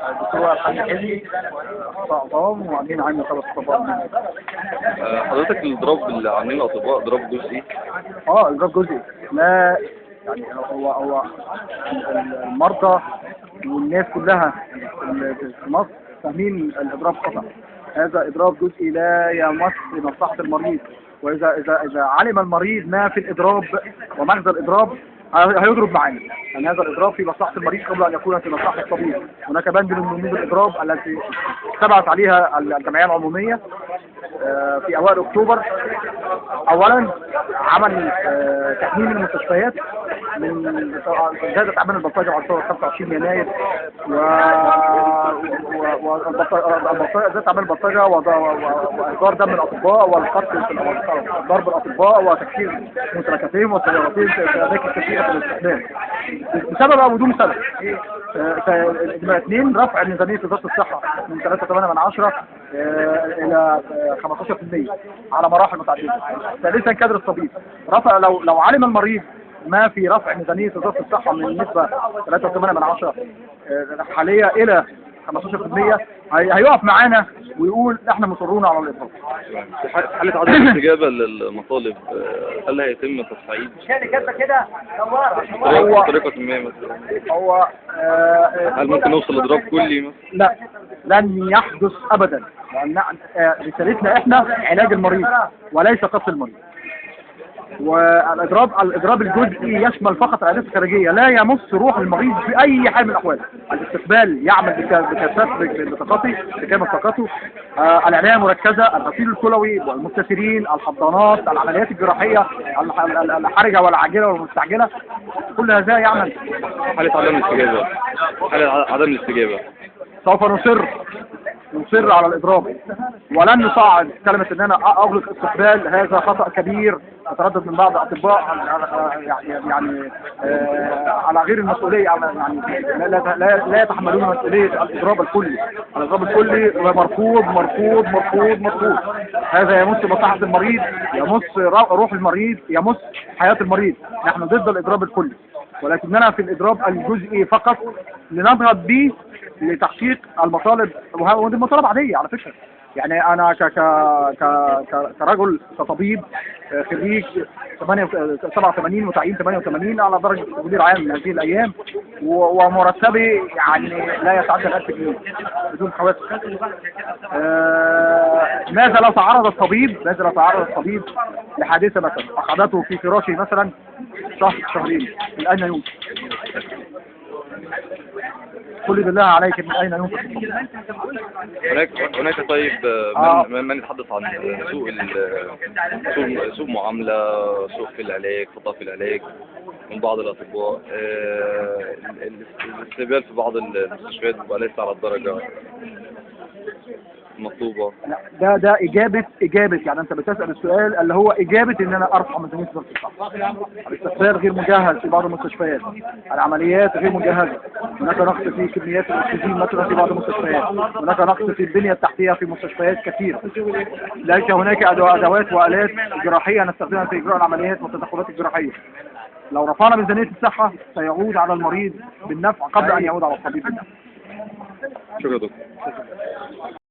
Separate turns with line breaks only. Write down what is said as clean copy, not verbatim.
الدكتور وائل حاج حلمي، اخصائي عظام وامين عام نقابة الاطباء.
حضرتك الاضراب اللي عاملينه الاطباء اضراب جزئي؟
اضراب جزئي. لا يعني هو المرضى والناس كلها اللي في مصر فاهمين الاضراب خطا. هذا اضراب جزئي لا يمس مصلحة المريض، واذا اذا اذا علم المريض ما في الاضراب ومغزى الاضراب هيضرب معانا، لان هذا الاضراب في مصلحة المريض قبل ان يكون في مصلحة الطبيب. هناك بند من بنود الاضراب التي تبعت عليها الجمعية العمومية في اوائل اكتوبر. اولا عمل تأمين المستشفيات من زادت اعمال البلطجه على 25 يناير والبلطجه زادت اعمال البلطجه واهدار دم الاطباء والقتل في ضرب الاطباء وتكسير ممتلكاتهم وسياراتهم في اماكن كثيرة في الاستقبال بسبب او بدون سبب. اثنين، رفع ميزانية وزارة الصحة من 3.8 الى 15% على مراحل متعددة. ثالثا، كادر الطبيب رفع لو علم المريض ما في رفع ميزانية وزارة الصحة من نسبه 3.8 حالية الى 15% هيقف معانا ويقول احنا مصرون على الاضراب.
في حاله عدم الاستجابة للمطالب، هل هيتم تصعيد
هو
بطريقة ما مثلا؟
هو
هل ممكن نوصل لاضراب كلي مثلا؟
لا، لن يحدث ابدا، لان رسالتنا احنا علاج المريض وليس قتل المريض. والاضراب الاضراب الجزئي يشمل فقط العيادات الخارجية، لا يمس روح المريض في اي حال من الاحوال. الاستقبال يعمل بكثافة بطاقته بكامل طاقته، العناية المركزة، الغسيل الكلوي والمبتسرين، الحضانات، العمليات الجراحية الحرجة والعاجله والمستعجله، كل هذا يعمل.
حاله عدم الاستجابة، حاله عدم الاستجابة
سوف نصر على الإضراب ولن نصعد كلمة ان انا اغلق استقبال. هذا خطأ كبير اتردد من بعض الاطباء يعني على غير المسؤولية، يعني لا, لا, لا يتحملون مسؤولية الإضراب الكلي. الإضراب الكلي مرفوض مرفوض مرفوض مرفوض. هذا يمس مصلحة المريض، يمس روح المريض، يمس حياة المريض. نحن ضد الإضراب الكلي، ولكننا في الإضراب الجزئي فقط لنضغط به لتحقيق المطالب، ودي مطالب عادية على فكرة. يعني أنا ك ك ك كرجل كطبيب خريج 87 وتعيين 88 على درجة مدير عام هذه الأيام، ومرتبي يعني لا يتعدى 1000 جنيه بدون حوافز. ماذا لو تعرض الطبيب، ماذا لو تعرض الطبيب لحادثة مثلا أقعدته في فراشه مثلا شهر شهرين، من أين ينفق؟ قل بالله عليك من أين ينفق؟
هناك طيب من يتحدث عن سوء سوء معاملة، سوء في العلاج، خطأ في العلاج من بعض الأطباء، الاستقبال في بعض المستشفيات بيبقى ليس على الدرجة المطلوبة.
لا، ده إجابة يعني أنت بتسأل السؤال اللي هو إجابة إن أنا أرفع ميزانية وزارة الصحة. الاستقبال غير مجهز في بعض المستشفيات، العمليات غير مجهزة، هناك نقص في كميات الأكسجين مثلا في بعض المستشفيات، هناك نقص في البنية التحتية في مستشفيات كثيرة، ليس هناك أدوات وآلات جراحية نستخدمها في إجراء العمليات والتدخلات الجراحية. لو رفعنا ميزانية الصحة سيعود على المريض بالنفع قبل أن يعود على الطبيب بالنفع.
شكرا دكتور.